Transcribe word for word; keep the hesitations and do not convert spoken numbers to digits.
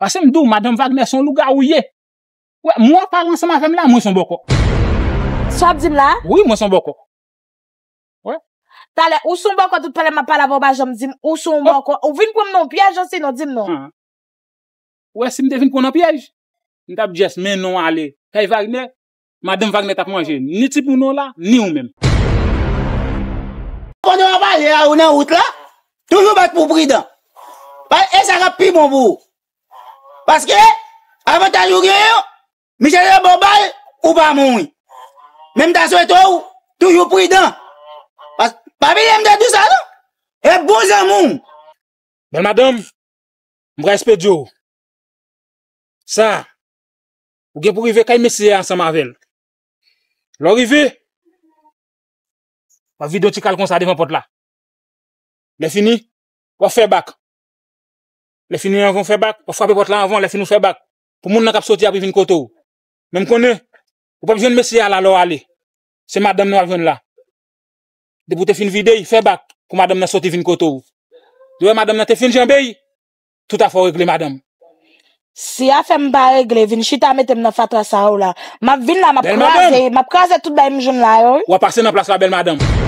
Paske m di w, madanm Wagner se yon lougawou ye. Wè, moun w ap pale ansanm avè m la, mwen se yon bòkò. Sa w ap di m la? Wi, mwen se yon bòkò. Talè, ou se yon bòkò, tout talè m ap pale avè w, ou pa janm di m ou se yon bòkò. Ou vin pran m nan yon pyèj, osinon di m non. Ou wè, si m te vin pran w nan pyèj, m t ap just mennen w ale kay Wagner, madanm Wagner t ap manje ni timoun w la, ni ou menm. Pandan w ap ale a ou nan wout la, toujou bat pou w pridan. E sa k ap pi bon pou ou. Paske avantaj ou genyen, misye te ba w bal, ou pa mouri. Men m ta swete w toujou pridan. Pa bliye m te di w sa non. E bon zanmi w. Bèl madanm, m pral espedye w. Sa, ou gen pou rive kay mesye a ansanm avè l. Lè w rive, w ap vide yon ti kal konsa devan pòt la. Lè fini, w ap fè bak. Lè fini anvan w fè bak, w ap frape pòt la anvan, lè fini w fè bak. Pou moun nan k ap soti ap vin kote w. Men m konnen, ou p ap jwenn mesye a la lè w ale. Se madanm nan w ap jwenn la. Depi w te fin vide y, fè bak pou madanm nan soti vin kote w. Lè w wè madanm nan te fin janbe y, tout afè w regle madanm. Si afè m pa regle, vin chita mete m nan fatra sa a w la. M ap vin la, m ap kraze, m ap kraze tout bay m jwenn la yo. W ap pase nan plas la, bèl madanm.